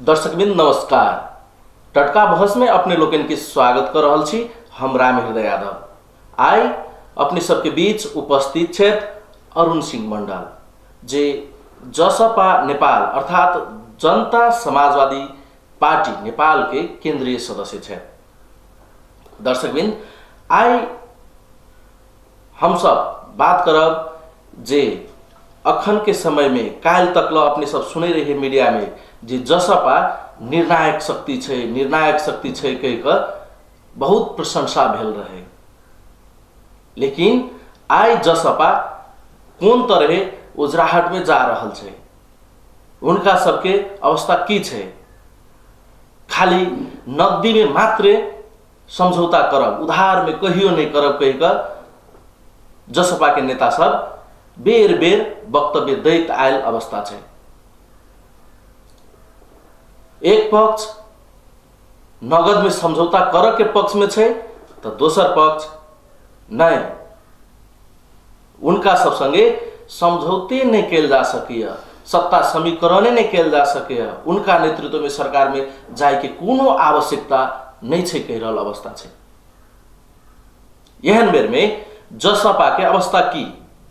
दर्शकबिंद नमस्कार। टटका बहस में अपने लोकनि के स्वागत कर रहल छी। हम राम हृदय यादव। आइ अपने सबके बीच उपस्थित छथि अरुण सिंह मंडल, जे जसपा नेपाल अर्थात जनता समाजवादी पार्टी नेपाल के केंद्रीय सदस्य छथि। दर्शकबिंद, आइ हम सब बात करब जे अखन के समय में काल्हि तक ल अपने सब सुनै रहिए मीडिया में जे जसपा निर्णायक शक्ति छै, निर्णायक शक्ति छै कहि कऽ बहुत प्रशंसा भेल रहे। लेकिन आइ जसपा कोन तरहे उजराहट में जा रहल छै, हुनका सबके अवस्था की छै? खाली नकदी में मात्रे समझौता करब, उधार में कहियो नहीं करब कहि कऽ जसपा के नेता सब बेर बेर वक्तव्य दैत आयल अवस्था छै। एक पक्ष नगद में समझौता करऽ के पक्ष में छै तऽ दोसर पक्ष नहीं, उनका सब संगे समझौते नहीं कयल जा सकैए, सत्ता समीकरणे नहीं कयल जा सकैए, उनका नेतृत्व में सरकार में जाय के कोनो आवश्यकता नहीं छै कहि रहल अवस्था छै। एहन बेर में जसपा के अवस्था की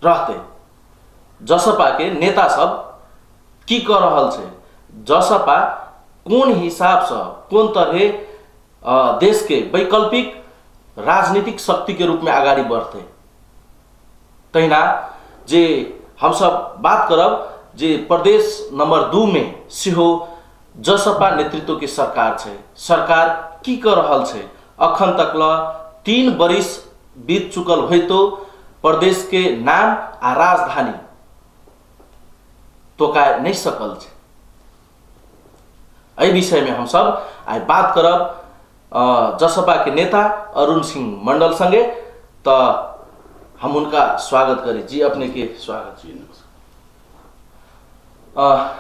रहते, जसपा के नेता सब की कऽ रहल छै, जसपा कोन हिसाबसँ कोन तरहे देश के वैकल्पिक राजनीतिक शक्ति के रूप में अगाडि बढ़ते। तहिना जे हमसब बात करब जे प्रदेश नंबर 2 में सेहो जसपा नेतृत्व के सरकार छै, सरकार की कऽ रहल छै? अखन तक ल 3 बरिस बीत चुकल होइतो प्रदेश के नाम आ राजधानी तोकाय नहीं सकल छै। एहि विषय में हमसब आइ बात करब जसपा के नेता अरुण सिंह मंडल संगे। तऽ हम हुनका स्वागत करी। जी, अपने के स्वागत। जी नमस्कार।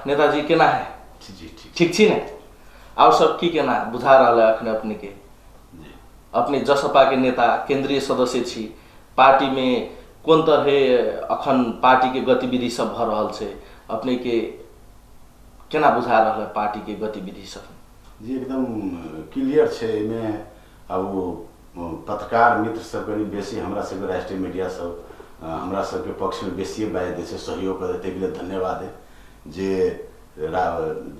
नेताजी केना है? जी ठीक। ठीक छी ने? और सब की केना बुझा रहल है अखन अपने के? जी। अपने जसपा के नेता केंद्रीय सदस्य छी, पार्टी में कोन तरहे अखन पार्टी के गतिविधि सब भऽ रहल छै, अपने के केना बुझा रहल है पार्टी के गतिविधि सब? जी एकदम क्लियर छै। एहिमे अब पत्रकार मित्र सब कनि बेसी हमरा सबके राष्ट्रीय मीडिया सब हमरा सबके पक्ष में बेसिए बाजि दै छै, सहयोग करै, ताहिके लेल धन्यवाद है। जे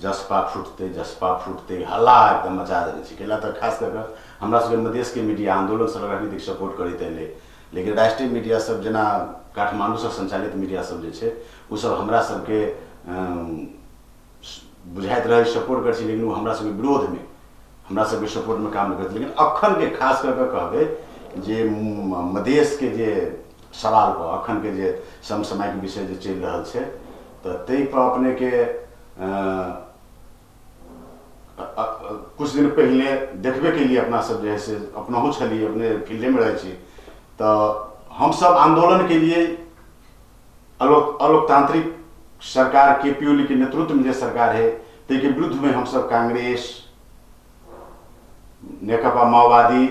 जसपा फुटतै, जसपा फुटतै हल्ला एकदम मचा देने छै। कैला तऽ खास कऽ कऽ हमरा सबके मधेशके मीडिया आंदोलन सब राजनीतिक सपोर्ट करैत एलै, लेकिन राष्ट्रीय मीडिया सब जेना काठमांडूसँ संचालित मीडिया सब जे छै ओ सब हमरा सबके बुझाइत रहै सपोर्ट करै छै, लेकिन ओ हमरा सबके विरोधमे हमरा सबके सपोर्टमे काम नहि करैत। लेकिन अखनके खास कऽ कऽ कहबै जे मधेशके जे सवाल पर अखनके जे समसामयिक विषय जे चलि रहल छै तऽ ताहि पर अपनेके कुछ दिन पहिले देखबे केलिए अपना सब जे है से अपनहु छलिए, अपने फील्डेमे रहै छी, तऽ हमसब आंदोलन के लिए अलोकतांत्रिक सरकार के पी ओली के नेतृत्व में जे सरकार है ताहिके विरुद्ध में हमसब कांग्रेस, नेकपा माओवादी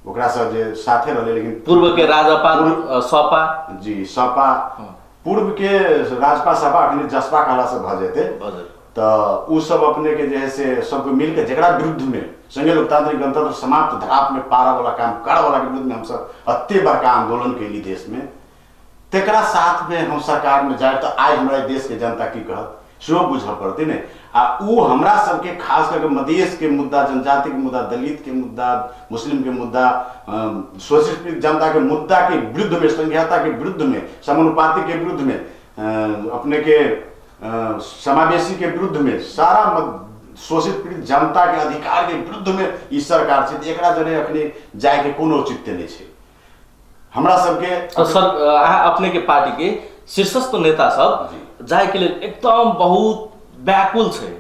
ओकरा सब जे साथे रहलै, लेकिन पूर्व के राजपा, सपा, जी सपा, पूर्व के राजपा सपा अखन जसपा कहला से भऽ जेतै, तऽ ओ सब अपने के जे है से सबके मिलके जकरा विरुद्ध में संघीय लोकतांत्रिक गणतंत्र समाप्त धराप में पारा वाला काम कर वाला के विरुद्ध में हमसब एते बड़का आंदोलन कैली देश में, तेकरा साथ में हम सरकार में जाए तऽ आइ हमरा देश के जनता की कहत सेहो बुझऽ पड़तै ने। आ ओ हमरा सबके खास करके मधेश के मुद्दा, जनजाति के मुद्दा, दलित के मुद्दा, मुस्लिम के मुद्दा, शोषित जनता के मुद्दा के विरुद्ध में, संघीयता के विरुद्ध में, समानुपाती के विरुद्ध में, अपने के समावेशी के विरुद्ध में, सारा शोषित पीड़ित जनता के अधिकार के विरुद्ध में ई सरकार छै, एकरा जरे अखनी जाय के कोनो औचित्य नहीं छै। हमरा सबके तो सर, अहाँ अपने के पार्टी के शीर्षस्थ नेता सब जाय के लेल एकदम बहुत व्याकुल छै,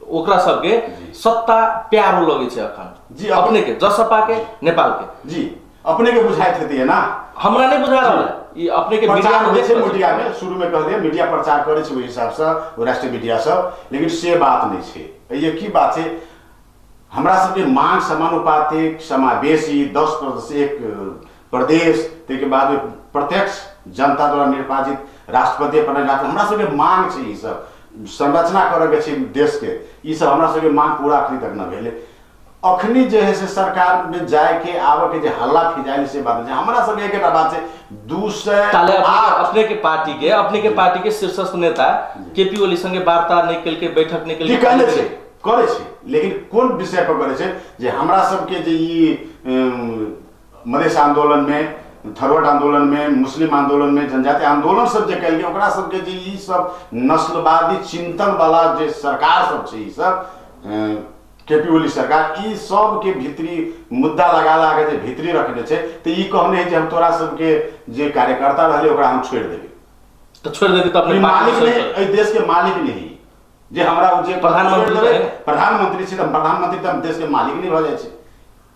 ओकरा सबके सत्ता प्यारो लगै छै अखन। जी, अपने के जसपा के नेपाल के। जी, अपने के बुझाइत हेतै ना? हमरा नहीं बुझा रहल है। ई अपने के प्रचार मीडिया में होइ छै, देख रहल मीडिया में शुरू में कह दिया मीडिया प्रचार करै छै ओहि हिसाब से, ओ राष्ट्रीय मीडिया सब, लेकिन से बात नहीं छै। ये की बात छै, हमरा सबके मांग समानुपातिक समावेशी 10% एक प्रदेश, ताहिके बाद प्रत्यक्ष जनता द्वारा निर्वाचित राष्ट्रपति अपन राष्ट्र, हमरा सबके मांग छै ई सब। संरचना करऽ के छै देश के, ई सब हमरा सबके मांग पूरा अखनी तक न भेलै। अखनी जे है से सरकार में जाय के आबऽ के जे हल्ला फिजाइल से बात छै। हमरा सबके एकेटा बात छै 208 अपने के पार्टी के, अपने के पार्टी के शीर्षस्थ नेता केपी ओली संगे वार्ता नहीं केलकै, बैठक नहीं केलकै, कहने छै करै छै, लेकिन कोन विषय पर करै छै जे हमरा सबके जे ई मधेश आंदोलन में, थरवट आंदोलन में, मुस्लिम आंदोलन में, जनजाति आंदोलन सब जे कयल गेल, ओकरा सबके जे ई सब नस्लवादी चिंतन वाला जे सरकार सब छै, ई सब केपी ओली सरकार ई सब के भीतरी मुद्दा लगा लगा के जे भीतरी रखने छै, तऽ ई कहने है जे हम तोरा सबके जे कार्यकर्ता रहले ओकरा हम छोड़ि देबै। तऽ छोड़ि देबै तऽ अपने मालिक नहीं, एहि देश के मालिक नहीं जे हमरा जे प्रधानमंत्री प्रधानमंत्री छै तऽ प्रधानमंत्री तऽ हम देश के मालिक नहीं भऽ जाइ छै।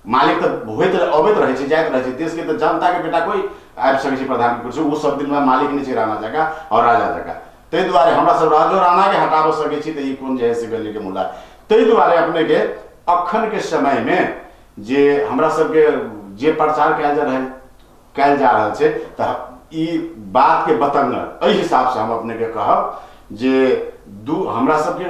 मालिक तऽ होइत अबैत रहै छै, जाइत रहै छै, देश के तऽ जनता के बेटा कोइ आबि सकै छै प्रधान कुर्सी, ओ सब दिन मालिक नहि छै राणा जकाँ और राजा जकाँ। ताहि दुआरे हमरा सब राजो राणा के हटाबऽ सकै छी तऽ ई कोन जे है से गली के मुद्दा। ताहि दुआरे अपने के अखन के समय में जे हमरा सबके जे प्रचार कयल जा रहल छै तऽ ई बात के बतंगड़ एहि हिसाब से हम अपने के कहब जे दू हमरा सबके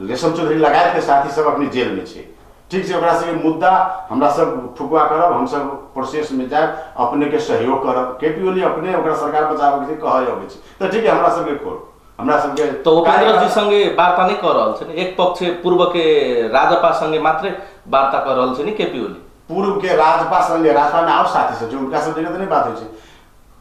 रेशम चौधरी लगायत के साथी सब अपने जेल में छै, ठीक छै, ओकरा सबके मुद्दा हमरा सब फुकुआ करब, हमसब प्रोसेस में जायब, अपने के सहयोग करब। केपी ओली अपने ओकरा सरकार बचाबऽ के छै कहै अबै छै तऽ ठीक है हमरा सबके खोल हमरा सबके। तऽ उपेंद्र जी संगे वार्ता नहीं कर रहल छै, एक पक्ष पूर्व के राजपा संगे मात्र वार्ता कर रहल छै केपी ओली। पूर्व के राजपा संगे, राजपा में और साथी सब छै, उनका सब जगह तऽ नहीं बात होइ छै।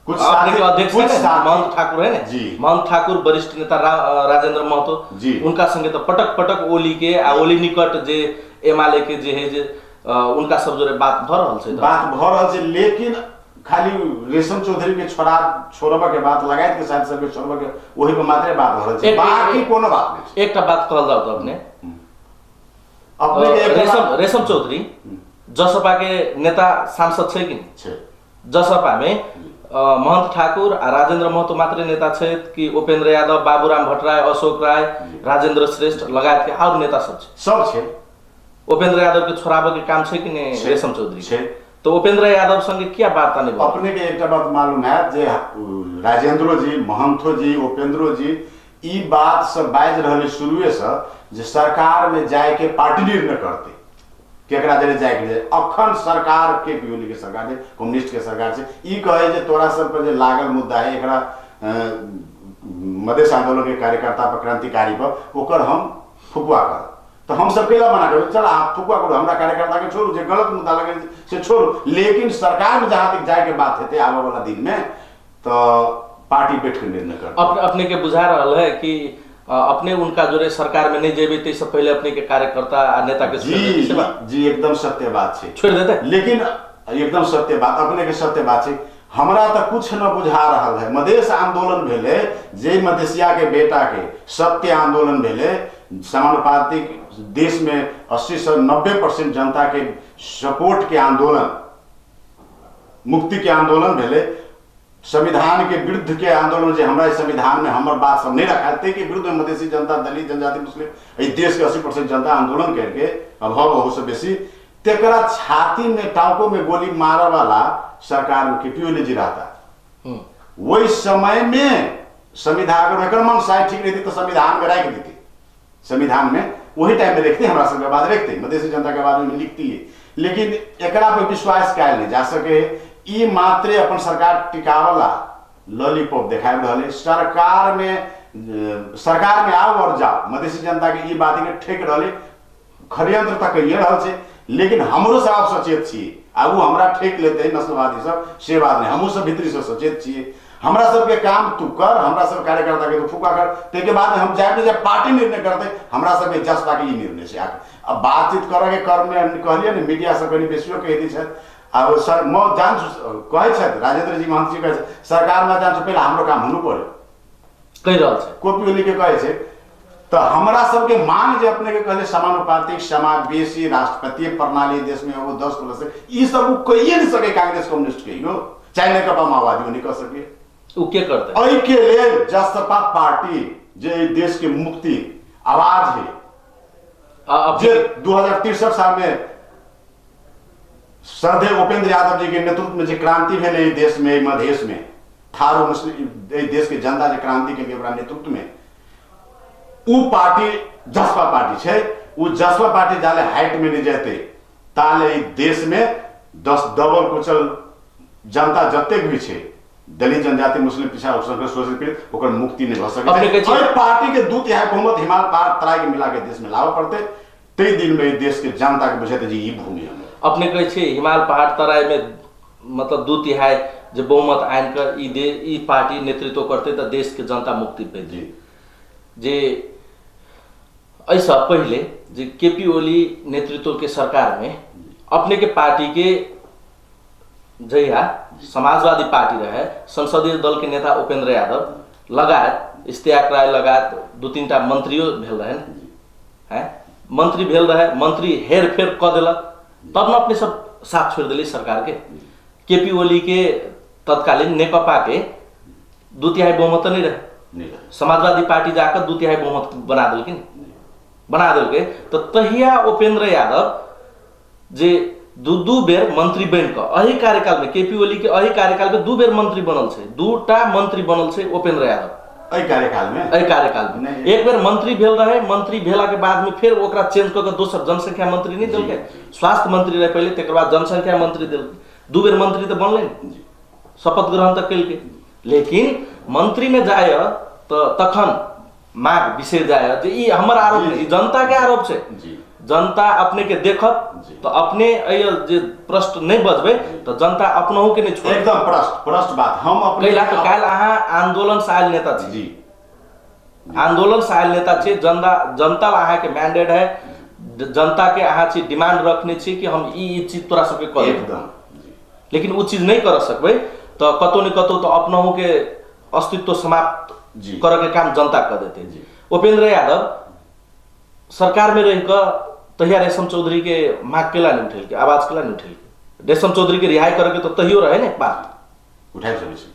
कुछ साथी अध्यक्ष महंत ठाकुर है ने जी, महंत ठाकुर वरिष्ठ नेता राजेंद्र महतो जी, उनका संगे तो पटक पटक ओली के आ ओली निकट जे एमाले के जे है जे उनका सब जोरे बात भ रहल छै, बात भ रहल छै, लेकिन खाली रेशम चौधरी के छोड़बऽ के बात, लगायत के साथ सबके छोड़बऽ के ओही पर मात्रे बात भ रहल छै, बाकी कोनो बात नहीं। एकटा बात कहल जाउ तऽ अपने अपने के रेशम चौधरी जसपा के नेता सांसद छै कि छै? जसपा में महंत ठाकुर आ राजेंद्र महतो मात्रे नेता छथि कि उपेंद्र यादव, बाबूराम भट्टराई, अशोक राय, राजेंद्र श्रेष्ठ लगायत के और नेता सब छै? सब छै। उपेंद्र यादव के छोड़ाबऽ के काम छै कि नहि रेशम चौधरी छै? तो उपेंद्र यादव संगे किया वार्ता नहीं? अपने के एकटा बात मालूम है जे राजेंद्रो जी, महंतो जी, उपेंद्रो जी ई बात सब बाजि रहल शुरुए से जे सरकार में जाय के पार्टी निर्णय करते केकरा जरे जाय के। अखन सरकार के ओली के सरकार छै, कम्युनिस्ट के सरकार छै, ई कहै जे तोरा सब पर जे लागल मुद्दा है एकरा मधेश आंदोलन के कार्यकर्ता पर, क्रांतिकारी पर, ओकर हम फुकुआ करब। तो हम सब कैला मना करू, चल आप फुकुआ करू, हमरा कार्यकर्ता के छोड़ू, जे गलत मुद्दा लगे से छोड़ू, लेकिन सरकार में जहाँ तक जाय के बात हेतै आबऽ वाला दिन में तो पार्टी बैठ के निर्णय करतै। अपने के बुझा रहल है कि अपने उनका जोरे सरकार में नहीं जेबे तै से पहले अपने के कार्यकर्ता आ नेता के जी जी एकदम सत्य बात छै, छोड़ देते, लेकिन एकदम सत्य बात अपने के सत्य बात छै। हमरा तऽ कुछ न बुझा रहल है। मधेश आंदोलन भेलै जे मधेशिया के बेटा के सत्य आंदोलन भेलै, समानुपातिक देश में 80 से 90% जनता के सपोर्ट के आंदोलन, मुक्ति के आंदोलन भेलै, संविधान के विरुद्ध के आंदोलन जे हमरा संविधान में हमर बात सब नहीं रखा ते के विरुद्ध में मधेसी जनता, दलित, जनजाति, मुस्लिम एहि देश के 80% जनता आंदोलन करके अभाव बहुत से बेसी तेकरा छाती में टाँको में गोली मारे वाला सरकार में केपी ओली जी रहता। वही समय में संविधान अगर मन शायद ठीक रहती तो संविधान में रख देती, संविधान में वही टाइम में रखते, हमरा सबके आवाज रखते, मधेसी जनता के आवाज में लिखती है, लेकिन एकरा पर विश्वास कयल नहीं जा सके। ई मात्रे अपन सरकार टिकावला लॉलीपॉप देखाबि रहल है। सरकार में आओ और जाओ, मधेसी जनता के ई बात के ठेक रहल है, खड़यंत्र तक कहिए रहल छै, लेकिन हमरो सब आब सचेत छियै, आ ओ हमरा ठेक लेतै नस्लवादी सब से बात नहीं, हमहूँ सब भीतरी से सचेत छियै। हमरा सबके काम तू कर, हमरा सब कार्यकर्ता के तू फुका कर, ताहिके बाद हम जायब नहीं, जब पार्टी निर्णय करते हमरा सबके जसपा के ई निर्णय छै। अब बातचीत करऽ के क्रममे कहलियै ने मीडिया सब कनि बेसियो कहि दै छथि, आब सर म जान कहै छथि राजेंद्र जी महंत जी कहै छथि सरकारमे जान पहिले हमरो काम हुनु पड़्यो कहि रहल छै, कोपी ओली के कहै छै। तऽ हमरा सबके मांग जे अपने के कहले समानुपातिक समावेशी राष्ट्रपतीय प्रणाली देश में हो 10% ई सब उ कहिए नहीं सके कांग्रेस कम्युनिस्ट के, यो चाहे नेकपा माओवादी नहीं कह सके, उ के करते। एहि के लेल जसपा पार्टी जे देश के मुक्ति आवाज है, जे 2063 साल में श्रद्धेय उपेंद्र यादव जी के नेतृत्व में जे क्रांति भेलै देश में, मधेश में थारू मुस्लिम देश के जनता जे क्रांति के लिए नेतृत्व में उ पार्टी जसपा पार्टी छै। उ जसपा पार्टी जाले हाइट में नहीं जेतै ताले देश में 10 दबल कुचल जनता जतेक भी छै, दलित जनजाति मुस्लिम पिछड़ा अल्पसंख्यक शोषित पीड़ित, ओकर मुक्ति नहीं भऽ सकै छै। एहि पार्टी के 2/3 बहुमत हिमाल पार तराई के मिला के देश में लाबऽ पड़तै, तै दिन में देश के जनता के बुझेतै जे ई भूमि हमर। अपने कहै छै हिमाल पहाड़ तराई में मतलब 2/3 जे बहुमत आनि कऽ ई पार्टी नेतृत्व करतै तऽ देश के जनता मुक्ति पेतै। जे एहिसँ पहिले जे केपी ओली नेतृत्व के सरकार में अपने के पार्टी के जहिया समाजवादी पार्टी रहे, संसदीय दल के नेता उपेंद्र यादव लगायत इश्तियाक राय लगायत 2-3 टा मंत्रियो भेल रहे हैं, मंत्री भेल रहे, मंत्री हेरफेर कऽ देलक तब न अपने सब साथ छोड़ि देली सरकार के। केपी ओली के तत्कालीन नेकपा के 2/3 बहुमत नहीं रहे, समाजवादी पार्टी जाकर 2/3 बहुमत बना देलखिन, बना देलकै। तऽ तहिया उपेंद्र यादव जे 2-2 बेर मंत्री बनि कऽ एहि कार्यकाल में केपी ओली के एहि कार्यकाल में 2 बेर मंत्री बनल छै, 2टा मंत्री बनल छै उपेंद्र यादव एहि कार्यकाल में। एहि कार्यकाल में एक बेर मंत्री भेल रहे, मंत्री भेला के बाद में फेर ओकरा चेंज कऽ के दोसर जनसंख्या मंत्री नहीं देलकै, स्वास्थ्य मंत्री रहे पहिले, तकर बाद जनसंख्या मंत्री देलकै। 2 बेर मंत्री तऽ बनलै ने, शपथ ग्रहण तऽ केलकै, लेकिन मंत्री में जाय तऽ तखन माग विषय जाय जे ई हमर आरोप नहीं, जनता के आरोप छै। जनता अपने के देखत तो अपने जे प्रश्न नहीं बजबे तो जनता अपनहु के नहीं छोड़त। एकदम प्रश्न बात हम अपने काल्हि अहाँ आंदोलन से आयल नेता छी, आंदोलन से आयल नेता छी, जनता अहाँ के मैंडेट है, जनता के अहाँ छी डिमांड रखने छी कि हम ई चीज तोरा सबके कर एकदम, लेकिन उ चीज नहीं कर सकबै तो कतौ ने कतौ तो अपनहु के अस्तित्व समाप्त करे के काम जनता कर देते। उपेंद्र यादव सरकार में रह कऽ तहिया रेशम चौधरी के माग केला नहीं उठेलकै, आवाज केला नहीं उठेलकै, रेशम चौधरी के रिहाई करे के तो तहियो रहे ने बात, उठाइ सकै छी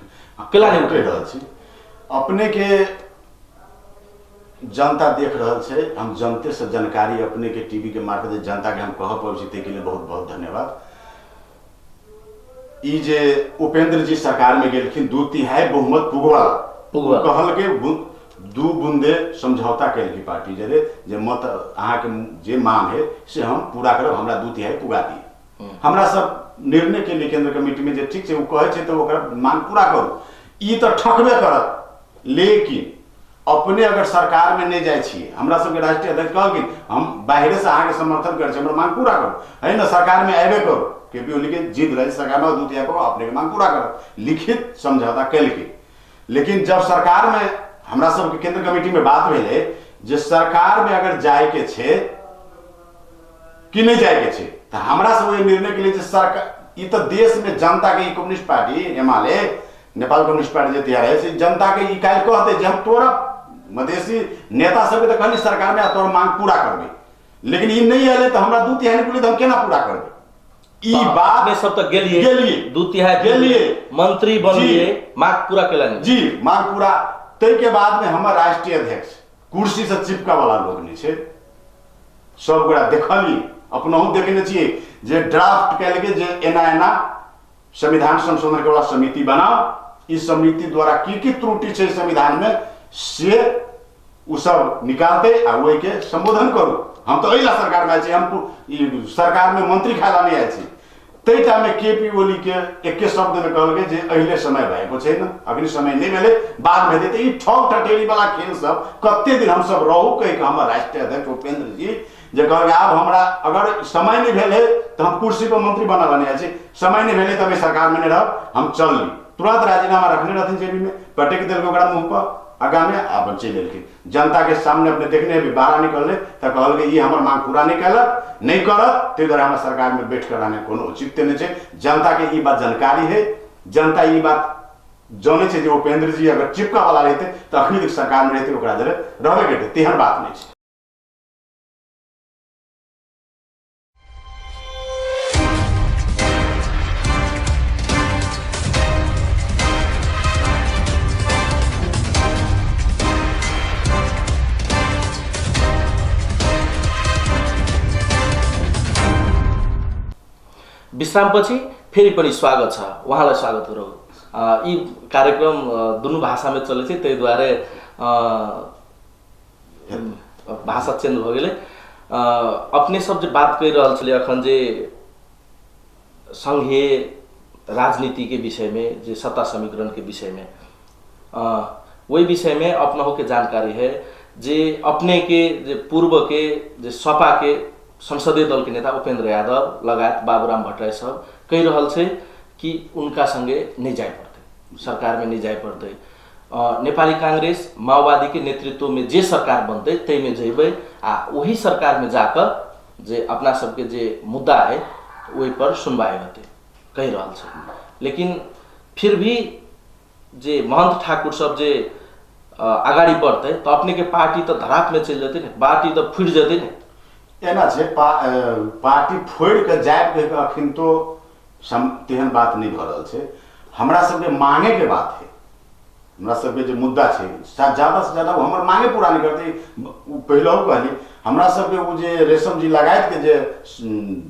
केला नहीं उठे रहल छी। अपने के जनता देख रहल छै, हम जनते से जानकारी अपने के टीवी के मार्फत जनता के हम कह पाबै छी, ताहि के लिए बहुत बहुत धन्यवाद। ई जे उपेंद्र जी सरकार में गेलखिन 2/3 बहुमत पुगवाला कहल के 2 बूंदे समझौता कैलकी पार्टी जरे जे मत अहाँ के जे मांग है से हम पूरा करब, हमरा 2/3 पुगा दिए। हमरा सब निर्णय के लिए केंद्र कमेटी में जे ठीक छै ओ कहै छै तऽ ओकरा मांग पूरा करू, ई तऽ ठकबे करत। लेकिन अपने अगर सरकार में नहीं जाइ छियै, हमरा सबके राष्ट्रीय अध्यक्ष कहलखिन हम बाहरे से अहाँके समर्थन करै छी, हमरा मांग पूरा करू, है ना, सरकार में अयबे करू। केपी ओली के जीत रहे सरकार में 2/3 करू, अपने के मांग पूरा करब, लिखित समझौता केलकै। लेकिन जब सरकार में हमरा सबके केंद्र कमेटी में बात भेलै जे सरकार में अगर जाय के छै कि नहीं जाय के छै, तो हमरा सब निर्णय के लिए जे सरकार ई तो देश में जनता के communist party Emale Nepal communist party जे तैयार है से जनता के ई काल्हि कहते जे हम तोरा मधेसी नेता सबके तो कहली सरकार में तोर मांग पूरा करबै, लेकिन ई नहीं एलै तो हमरा 2/3 पुरलै तऽ हम केना पूरा करबै। ई बात सब तक गेलिए 2/3 गेलिए, मंत्री बनलिए, मांग पूरा केलनि जी, मांग पूरा। तै के बाद में हमर राष्ट्रीय अध्यक्ष कुर्सी से चिपका वाला लोग नहीं छै, सब गोरा देखली अपनहु देखने छियै जे ड्राफ्ट कैलकै जे एना एना संविधान संशोधन के वाला समिति बनाओ, इस समिति द्वारा की की त्रुटि छै संविधान में से उ सब निकालते आ ओहि के संबोधन करू। हम तो एहि सरकार में आयल छी, हम सरकार में मंत्री खाय ला नहीं आयल छी। तै में केपी ओली के एके शब्द में कहलकै जे अहिले समय भएको छैन, अखनी समय नहीं भेलै, बाद में हेतै। ई ठग ठठेरी वाला खेल सब कते दिन हम सब रहू कहि के हमर राष्ट्रीय अध्यक्ष उपेंद्र जी जे कहलकै आब हमरा अगर समय नहीं भेलै तऽ हम कुर्सी पर मंत्री बनल नहीं आयल छी, समय नहीं भेलै तऽ हम सरकार में नहीं रहब, हम चलली। तुरंत राजीनामा रखने रहथिन जेबी में, पटकि देलकै ओकरा मुँह पर आगा में अपन चलि एलखिन। जनता के सामने अपने देखने भी बाहर निकलले तऽ कहलकै ई हमर मांग पूरा नहीं कयलक, नहीं करत, ताहि दुआरे हमरा सरकार में बैठ कर रहना कोनो उचित नहीं छै। जनता के ई बात जानकारी है, जनता ई बात जानै छै जे उपेंद्र जी अगर चिपका वाला रहते तऽ अखनी तक सरकार में रहते, ओकरा जरे रहबे करते, तेहन बात नहीं छै। विश्रामपछि फेरि पनि स्वागत छ, उहाँलाई स्वागत गरौँ। यी कार्यक्रम दुनू भाषामे चलै छै, ताहि दुआरे भाषा चेंज भऽ गेलै। अपने सब जे बात कहि रहल छलियै अखन जे संघीय राजनीति के विषय में, जे सत्ता समीकरण के विषय में, ओहि विषय में अपनहु के जानकारी है जे अपने के जे पूर्व के जे सपा के संसदीय दल के नेता उपेंद्र यादव लगायत बाबूराम भट्टराई सब कहि रहल छै कि उनका संगे नहीं जाए पड़तै, सरकार में नहीं जाए पड़तै। नेपाली कांग्रेस माओवादी के नेतृत्व में जे सरकार बनतै ताहिमे जेबै आ वही सरकार में जाकर जे अपना सबके जे मुद्दा है ओहि पर सुनवाई होतै कहि रहल छै। लेकिन फिर भी जे महंत ठाकुर सब जे अगाडि बढ़तै तऽ अपने के पार्टी तऽ धराप में चलि जेतै ने, पार्टी तऽ फुटि जेतै ने। एना छै, पार्टी फोड़ि कऽ जायब कहि कऽ अखन तो तेहन बात नहीं भऽ रहल छै। हमरा सबके मांगे के बात है, हमरा सबके जे मुद्दा छै ज्यादा से ज्यादा हमर मांगे पूरा नहीं करतै। पहिलहु कहली हमरा सबके ओ जे रेशम जी लगायत के जे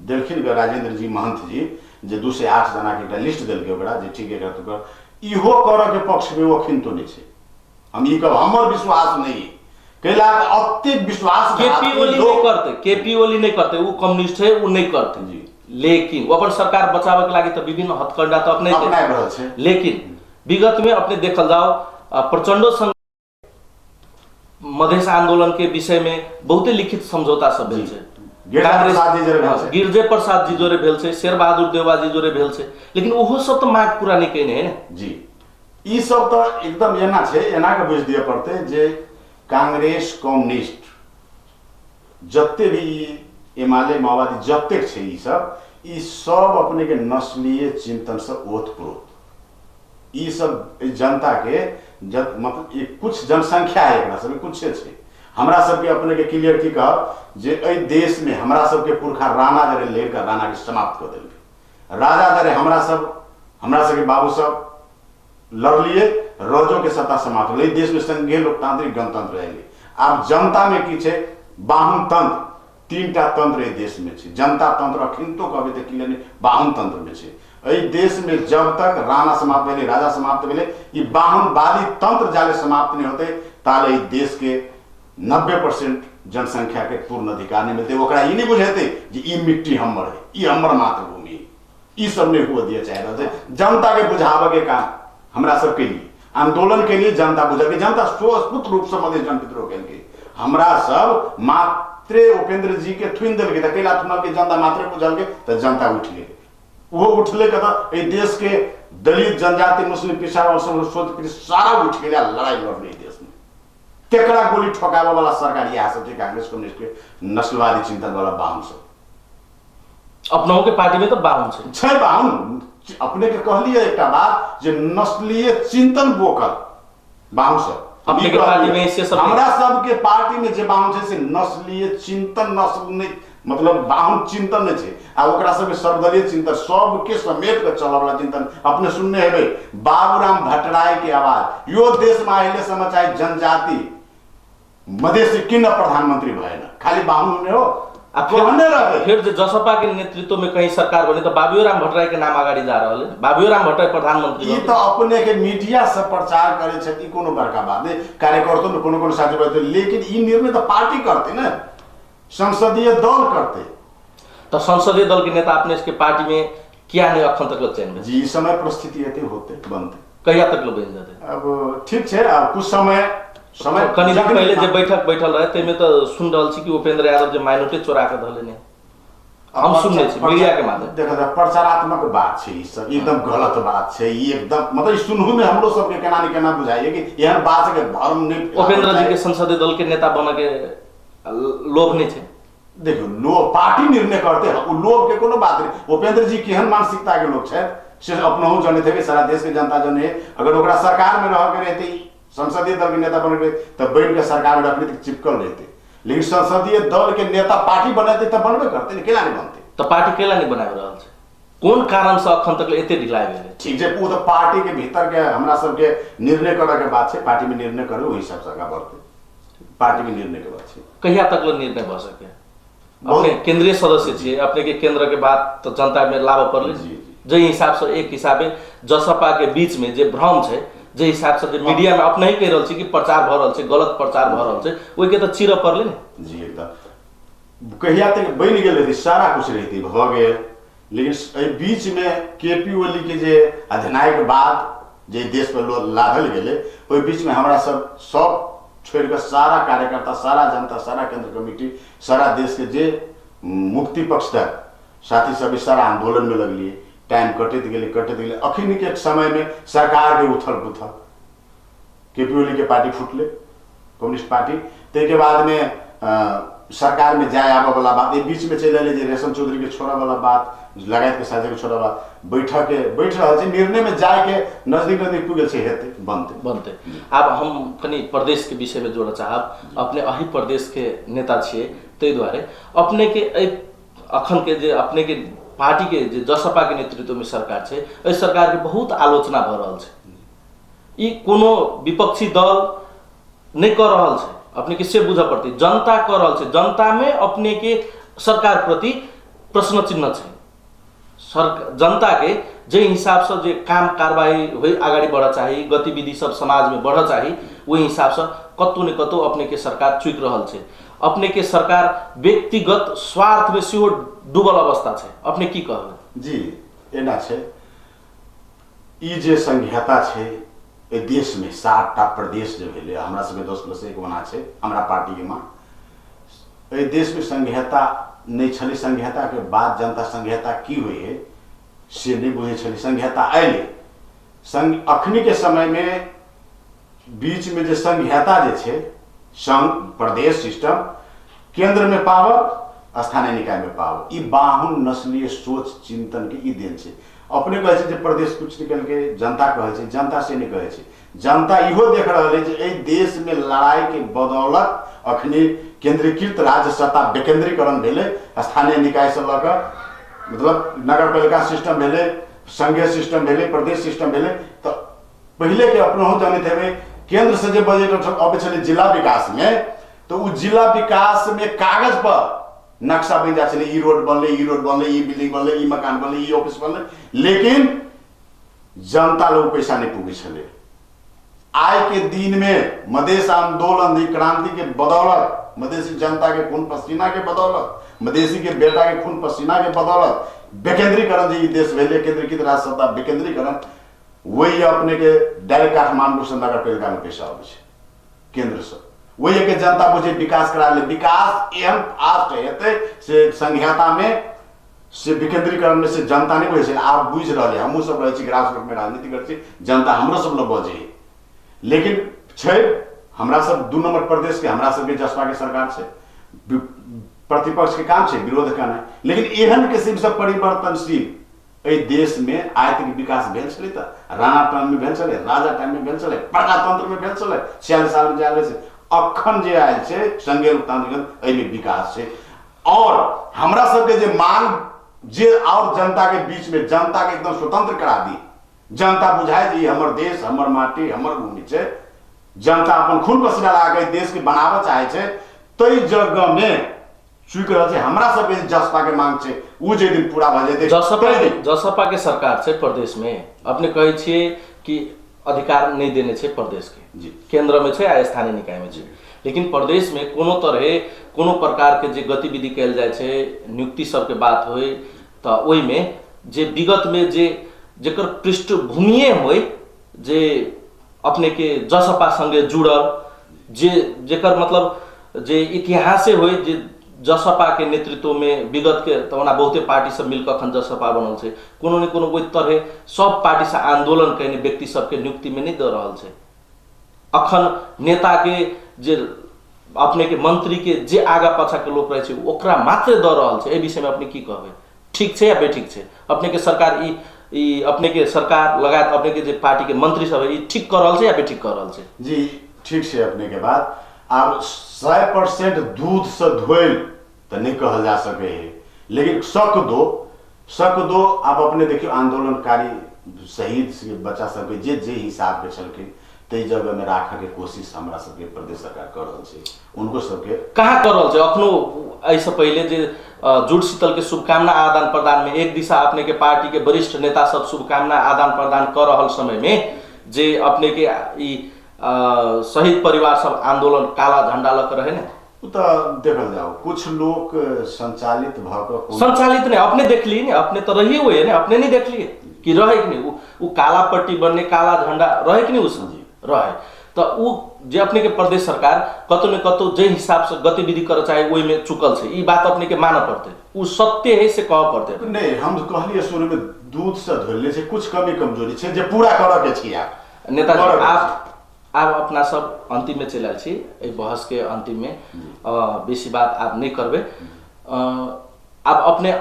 देलखिन राजेंद्र जी महंत जी जे 208 जना के एकटा लिस्ट देलकै ओकरा जे ठीक एकरा तो कर, इहो करऽ के पक्ष में ओ अखन तो नहीं छै। हम ई कहब हमर विश्वास नहीं कैला अतेक विश्वास केपी ओली नहीं करते, केपी ओली नहीं करते, वो कम्युनिस्ट है वो नहीं करते जी। लेकिन वो अपन सरकार बचावे के लागि त विभिन्न हथकंडा त अपने अपनाइ रहल छै। लेकिन विगत में अपने देखल जाओ प्रचंडो संग मधेश आंदोलन के विषय में बहुते लिखित समझौता सब भेल छै। गिरजे प्रसाद जी जोरे भेल छै, शेरबहादुर देउवा जी जोरे भेल छै, लेकिन ओहो सब त माग पूरा नहीं कयने है ने जी। ई सब त एकदम एना छै, एना के बुझि दिअ पड़तै जे कांग्रेस कम्युनिस्ट जते भी एमाले माओवादी जतेक छै ई सब अपने के नस्लीय चिंतन से ओतप्रोत। ई सब जनता के मतलब कुछ जनसंख्या है एकरा सब कुछ छै। हमरा सबके अपने के क्लियर की कहब जे एहि देश में हमरा सबके पुरखा राणा जरे लड़ि कऽ राणा के समाप्त कऽ देलकै। राजा जरे हमरा सबके बाबू सब लड़लिए, रजो के सत्ता समाप्त भेलै। देश में संघीय लोकतांत्रिक गणतंत्र अयलै। आब जनता में की छै, बाहुन तंत्र, 3टा तंत्र एहि देश में छै। जनता तंत्र अखिनतो कहबै तऽ क्लियर नहि, बाहुन तंत्र में छै। एहि देश में जब तक राणा समाप्त भेलै, राजा समाप्त भेलै, ई बाहुनवादी तंत्र जाले समाप्त नहीं होते ताले ई देश के 90% जनसंख्या के पूर्ण अधिकार नहीं मिलते। ओकरा ई नहीं बुझेतै जे ई मिट्टी हमर है, ई हमर मातृभूमि है, ई सब नहीं हुआ दिया चाहे रहल छै। जनता के बुझाबऽ के काम हमरा सबके लिए, आंदोलन के लिए जनता बुझल के जनता स्वस्फूर्त रूप से मधेश जनविद्रोह केलकै। हमरा सब मात्रे उपेंद्र जी के थुनि देलकै तऽ कैला थुनलकै, जनता मात्रे बुझलकै तऽ जनता उठि गेलै। वो उठले के तऽ एहि देश के दलित जनजाति मुस्लिम पिछड़ा सब सोच सारा उठि गेलै, लड़ाई लड़लै देश में। तेकरा गोली ठोकाबऽ वाला सरकार इएह सब छै, कांग्रेस कम्युनिस्ट के नस्लवादी चिंतन वाला बाहुन सब। अपनहु के पार्टी में तऽ बाहुन छै, छै बाहुन। अपने के कहलिए एकटा बात जे नस्लीय चिंतन बोकल बाहुन सब अपने के पार्टी में से सब, हमरा सबके पार्टी में जे बाहुन छै से नस्लीय चिंतन नस्ल नहीं, मतलब बाहुन चिंतन नहीं छै। आ ओकरा सबके सर्वदलीय चिंतन सबके समेट के चलऽ वाला चिंतन अपने सुनने हेबै। बाबूराम भट्टराई के आवाज यो देश में अहिले सम्म चाहे जनजाति मधेसी किन प्रधानमंत्री भएन, खाली बाहुन हुने हो। आ फिर जे जसपा के नेतृत्व में कहीं सरकार बने तो बाबूराम भट्टराई के नाम अगाडि जा रहल है, बाबूराम भट्टराई प्रधानमंत्री। ई तो अपने के मीडिया सब प्रचार करे छै, ई कोनो बड़का बात नहीं, कार्यकर्ता में कोनो कोनो साथी बात, लेकिन ई निर्णय तो पार्टी करते ने, संसदीय दल करते। तो संसदीय दल के नेता अपने के पार्टी में क्या नहीं अखन तक चयन जी समय परिस्थिति एते होते बनते कहिया तक लोग बन जाते। अब ठीक छै, अब कुछ समय समय कनि दिन पहिले जे बैठक बैठल रहे तैमे तऽ सुन रहल छी कि उपेंद्र यादव जे माइनोरिटी चोरा के धले ने, हम सुनने छी मीडिया के माध्यम। देखो प्रचारात्मक बात छै ई सब, एकदम गलत बात छै ई, एकदम मतलब सुनहु में हमरो सबके केना ने केना बुझाइए कि एहन बात के भ्रम नहीं। उपेंद्र जी के संसदीय दल के नेता बन के लोभ नहीं छै। देखियौ लोभ पार्टी निर्णय करते, उ लोभ के कोनो बात नहीं। उपेंद्र जी केहन मानसिकता के लोग छथि से अपनहु जनैत हेबै, सारा देश के जनता जनै। अगर ओकरा सरकार में रह के रहते, संसदीय दल के नेता बन के तब बन के सरकार में रखने चिपकल रहते, लेकिन संसदीय दल के नेता पार्टी बनेते तब बनबे करते ने, केला नहीं बनते। तो पार्टी केला नहीं बनाबि रहल छै, कोन कारण से अखन तक एते ढिलाइ भेलै? ठीक छै, ओ तऽ पार्टी के भीतर के हमरा सबके निर्णय करऽ के बात छै, पार्टी में निर्णय करू ओहि हिसाब से आगाँ बढ़ते, पार्टी में निर्णय के बात छै। कहिया तक निर्णय भऽ सके? अपने केंद्रीय सदस्य छियै, अपने के केंद्र के बात तऽ जनता में लाबऽ पड़लै। जाहि हिसाब से एक हिसाबे जसपा के बीच में जे भ्रम छै जे हिसाब से जे मीडिया में अपने ही कहि रहल छी कि प्रचार भऽ रहल छै, गलत प्रचार भऽ रहल छै, ओहिके तऽ चीरऽ पड़लै ने। जी एकदम, कहिया तक बनि गेल रहती, सारा कुछ रहती भऽ गेल, लेकिन एहि बीच में केपी ओली के जे अध्ययनायक बाद जे देश पर लाधल गेलै, ओहि बीच में हमरा सब सब छोड़ि कऽ सारा कार्यकर्ता, सारा जनता, सारा केंद्र कमिटी, सारा देश के जे मुक्ति पक्ष तक साथी सब सारा आंदोलन में लगलिए। टाइम कटैत गेलै कटैत गेलै, अखन के समय में सरकार के उथल पुथल, केपी ओली के पार्टी फुटलै कम्युनिस्ट पार्टी, ताहिके बाद में सरकार में जाय आबऽ वाला बात, एहि बीच में चलि एलै जे रेशम चौधरी के छोड़ऽ वाला बात, लगायत के साझे के छोड़ऽ वाला बैठक के बैठ रहल छै, निर्णय में जाय के नजदीक नजदीक पुगल छै, हेतै बनतै बनतै। आब हम कनि प्रदेश के विषय में जोड़ऽ चाहब, अपने एहि प्रदेश के नेता छियै, ताहि दुआरे अपने के एहि अखन के जे अपने के पार्टी के जे जसपा के नेतृत्व में सरकार छै, एहि सरकार के बहुत आलोचना भऽ रहल छै, ई कोनो विपक्षी दल नहि कऽ रहल छै, अपने के से बुझऽ पड़तै, जनता कऽ रहल छै, जनता में अपने के सरकार प्रति प्रश्न चिन्ह छै। जनता के जे हिसाब से जे काम कारवाही होइ अगाडि बढ़ऽ चाही, गतिविधि सब समाज में बढ़ऽ चाही, ओहि हिसाब से कतौ ने कतौ अपने के सरकार चुकि रहल छै। अपने के सरकार व्यक्तिगत स्वार्थ में सेहो डूबल अवस्था छै, अपने की कहबै? जी एना छै, ई जे संघीयता छै एहि देश में 7टा प्रदेश जे भेलै, हमरा सबके 10+1 बना छै हमरा पार्टी के माँ, एहि देश में संघीयता नहि छलै। संघीयता के बाद जनता संघीयता की होइ है से नहि बुझै छलै, संघीयता अयलै। अखनी के समय में बीच में जे संघीयता जे छै, संघ प्रदेश सिस्टम, केंद्र में पावर, स्थानीय निकाय में पावर, ई बाहुन नस्लीय सोच चिंतन के ई देन छै। अपने कहै छै जे प्रदेश कुछ निकल के जनता कहै छै, जनता से नहि कहै छै, जनता इहो देख रहल है जे एहि देश में लड़ाई के बदौलत अखनी केंद्रीकृत राज्य सत्ता विकेंद्रीकरण भेलै, स्थानीय निकाय से लऽ कऽ मतलब नगरपालिका सिस्टम भेलै, संघीय सिस्टम भेलै, प्रदेश सिस्टम भेलै। तऽ पहिले के अपनहु जानैत हेबै, केंद्र से जे बजट अबै छलै जिला विकास में, तऽ ओ जिला विकास में कागज पर नक्शा बनि जाइ छलै, ई रोड बनलै, ई रोड बनलै, ई बिल्डिंग बनलै, ई मकान बनलै, ई ऑफिस बनलै, लेकिन जनता लग पैसा नहि पुगै छलै। आइ के दिन में मधेश आंदोलन क्रांति के बदौलत, मधेसी जनता के खून पसीना के बदौलत, मधेसी के बेटा के खून पसीना के बदौलत विकेंद्रीकरण जे ई देश भेलै, केंद्रीकृत राज्य सत्ता विकेंद्रीकरण, वही अपने के डायरेक्ट काठमांडू से नगरपालिका में पैसा अबै छै केंद्र से, वही के जनता बुझे विकास करा ले। विकास एहन फास्ट हेतै से संघीयता में से विकेंद्रीकरण में से जनता नहीं बुझै छै। आब बुझि रहल है, हमहूँ सब रहै छी ग्रास रूट में राजनीति करै छी, जनता हमरो सब लग बजै, लेकिन छै हमरा सब 2 नंबर प्रदेश के, हमरा सबके जसपा के सरकार छै, प्रतिपक्ष के काम छै विरोध करनाइ, लेकिन एहन किसिम से परिवर्तनशील एहि देश में आइ तक विकास भेल छलै तऽ राणा टाइम में भेल छलै, राजा टाइम में भेल छलै, प्रजातंत्र में भेल छलै, 46 साल में जे आयल छै, अखन जे आयल छै संघीय लोकतांत्रिक एहिमे विकास छै। और हमरा सबके जे मांग जे और जनता के बीच में जनता के एकदम स्वतंत्र करा दी, जनता बुझाए जे ई हमर देश, हमर माटी, हमर भूमि छै, जनता अपन खून पसीना लगा के देश के बनाबऽ चाहे छै, ताहि जगह में चुकि रहल छै। हमरा सबके जे जसपा के मांग छै ओ जे दिन पूरा भऽ जेतै, जसपा के सरकार छै प्रदेश में, अपने कहै छियै कि अधिकार नहीं देने छै प्रदेश के, जी केंद्र में छै आ स्थानीय निकाय में छै, लेकिन प्रदेश में कोनो तरहे कोनो प्रकार के जे गतिविधि कयल जाइ छै, नियुक्ति सबके बात होइ तऽ ओहिमे जे विगत में जे जेकर पृष्ठभूमिये होइ, जे अपने के जसपा संगे जुड़ल, जे जेकर मतलब जे इतिहासे होइ, जे जसपा के नेतृत्व में विगत के तऽ ओना बहुते पार्टी सब मिलकऽ अखन जसपा बनल छै, कोनो ने कोनो ओहि तरहे सब पार्टी से आंदोलन कयने व्यक्ति सबके नियुक्ति में नहीं दऽ रहल छै। अखन नेता के जे अपने के मंत्री के जे आगा पाछा के लोक रहै छै ओकरा मात्र दऽ रहल छै। एहि विषय में अपने की कहबै, ठीक छै या बेठीक छै? अपने के सरकार ई अपने के सरकार लगायत अपने के जे पार्टी के मंत्री सब है, ई ठीक कऽ रहल छै या बेठीक कऽ रहल छै? जी ठीक छै अपने के बात। आब 100% दूध से धोइल तऽ नहीं कहल जा सके है, लेकिन शक दो। आब अपने देखियौ आंदोलनकारी शहीद बच्चा सबके जे जे हिसाब के छलखिन ताहि जगह में राखऽ के कोशिश हमरा सबके प्रदेश सरकार कर रहल छै, उनको सबके कहाँ कर रहल छै? अखनो एहिसँ पहिले जे जुड़ शीतल के शुभकामना आदान प्रदान में एक दिशा अपने के पार्टी के वरिष्ठ नेता सब शुभकामना आदान प्रदान कर रहल समय में जे अपने के ई शहीद परिवार सब आंदोलन काला झंडा लऽ के रहे ने। ओ तऽ देखल जाओ कुछ लोक संचालित भऽ कऽ संचालित नहीं, अपने देखलिए ने, अपने तो रहिए हुए ने, अपने नहीं देखलिए कि रहे कि नहीं उ काला पट्टी बनने काला झंडा रहे कि नहीं उस रहे। तो उ जे अपने के प्रदेश सरकार कतौ ने कतौ जे हिसाब से गतिविधि कर चाहे ओहि में चुकल छै, ई बात अपने के मानऽ पड़तै, उ सत्य है से कहऽ पड़तै। नहीं, हम कहलिए शुरू में दूध से धोले छै, कुछ कमी कमजोरी छै जे पूरा करऽ के छै। नेताजी आप अपना सब अंतिम में चलि आयल छी, एहि बहस के अंतिम में बेसी बात आप नहीं करबै। आप अपने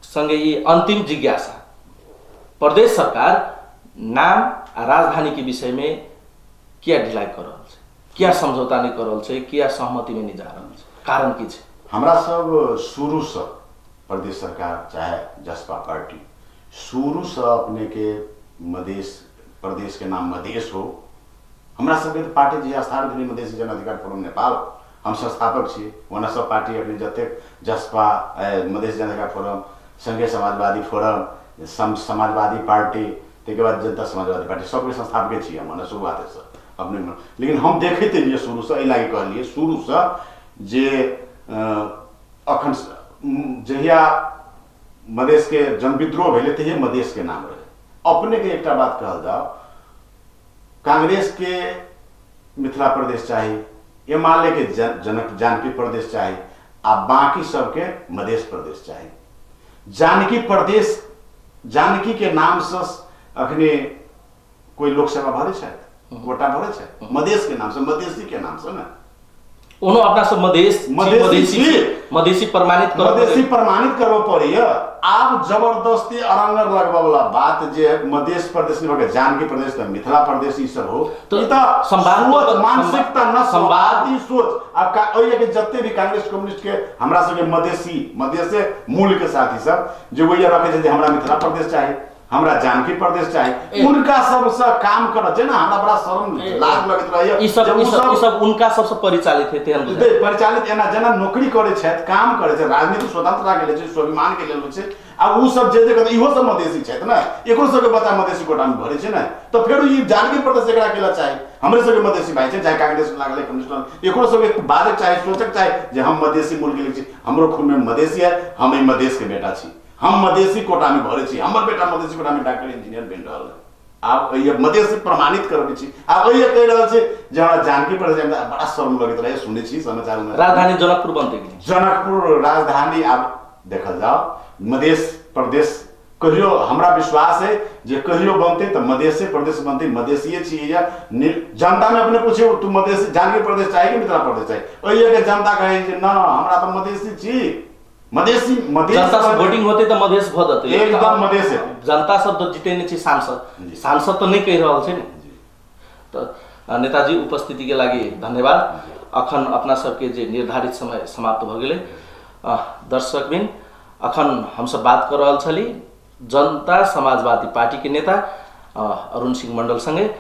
संगे ई अंतिम जिज्ञासा, प्रदेश सरकार नाम आ राजधानी के विषय में किया ढिलाई कर रहल छै, किया समझौता नहीं कर रहल छै, किया सहमति में नहीं जा रहल छै, कारण की छै? हमरा सब शुरू से प्रदेश सरकार चाहे जसपा पार्टी शुरू से अपने के मधेश प्रदेश के नाम मधेश हो, हमरा सबके पार्टी जे स्थापित भेलै मधेसी जन अधिकार फोरम नेपाल, हम संस्थापक छी। ओना सब पार्टी अपने जतेक जसपा, मधेसी जन अधिकार फोरम, संघीय समाजवादी फोरम, समाजवादी पार्टी, ताहिके बाद जनता समाजवादी पार्टी, सबके संस्थापके छी हम शुरुआतेसँ अपने। लेकिन हम देखैत एलियै शुरूसँ, एहि लागि कहलियै शुरूसँ जे अखन जहिया मधेशके जनविद्रोह भेलै तहिये मधेशके नाम रहै। अपनेके एकटा बात कहल जाओ, कांग्रेस के मिथिला प्रदेश चाही, एमाले के जनक जानकी प्रदेश चाही, आ बाकी सबके मधेश प्रदेश चाही। जानकी प्रदेश, जानकी के नाम से अखने कोई लोकसभा भरे छै, कोटा भरे छै, मधेश के नाम से, मधेसी के नाम से ना। ओनो अपना सब मधेश मधेसी मधेसी प्रमाणित कर, मधेसी प्रमाणित करबो पड़ैया। आब जबरदस्ती अरंगर लगबऽ वाला बात जे मधेश प्रदेश नहीं भके जानकी प्रदेश त मिथिला प्रदेश ई सब हो, तो ई त सोच मानसिकता न संवादी सोच। आब ओहि के जते भी कांग्रेस कम्युनिस्ट के हमरा सबके मधेसी मधेसे मूल के साथी सब जे ओहि रखे छै जे हमरा मिथिला प्रदेश चाही, हमरा जानकी प्रदेश चाही, उनका सबसे काम कर जे ना हमरा बड़ा शर्म लाज लगैत रहैया। ई सब उनका सबसे परिचालित है, तेहन परिचालित एना जेना नौकरी करै छथि, काम करै छथि, राजनीति स्वतंत्रता के लेल छै, स्वाभिमान के लेल छै। आ उ सब जे जे कहत इहो सब मधेसी छथि ने, एकरो सबके बच्चा मधेसी कोटा में भरे छै ने, तऽ फेरो ई जानकी प्रदेश एकरा के लेल चाही। हमरे सबके मधेसी भाई छै, चाहे कांग्रेस लागल कम्युनिस्ट, एकरो सबके बाजक चाही, सोचक चाही जे हम मधेसी मूल के लेल छी, हमरो खून में मधेसी है, हम एहि मधेस के बेटा छी, हम मधेसी कोटा में भरे छी, हमर बेटा मधेसी कोटा में डॉक्टर इंजीनियर बनि रहल है। आब मधेसी प्रमाणित करबै छी। आब ओहि कहि रहल छै जे हमरा जानकी प्रदेश बड़ा शर्म लगैत रहै, सुनै छी समाचार में। राजधानी जनकपुर बनतै कि जनकपुर राजधानी? आब देखल जाओ मधेश प्रदेश कहियो, हमरा विश्वास है जे कहियो बनतै तऽ मधेसे प्रदेश बनतै, मधेसिए छियै। जनता में अपने पूछियौ तू मधेसी जानकी प्रदेश चाही कि मिथिला प्रदेश चाही, ओहि के जनता कहै जे न हमरा तऽ मधेसी छी, मधेसी मधेस जनता से वोटिंग होते तऽ मधेस भऽ जेतै, एकदम मधेस। जनता सब तऽ जीते नहि छै सांसद, सांसद तऽ नहि कहि रहल छै ने। तऽ नेताजी उपस्थिति के लागि धन्यवाद। अखन अपना सबके जे निर्धारित समय समाप्त भऽ गेलै। दर्शकबिन, अखन हमसब बात कऽ रहल छली जनता समाजवादी पार्टी के नेता अरुण सिंह मण्डल सँगे।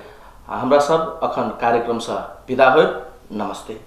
हमरा सब अखन कार्यक्रमसँ विदा होयब। नमस्ते।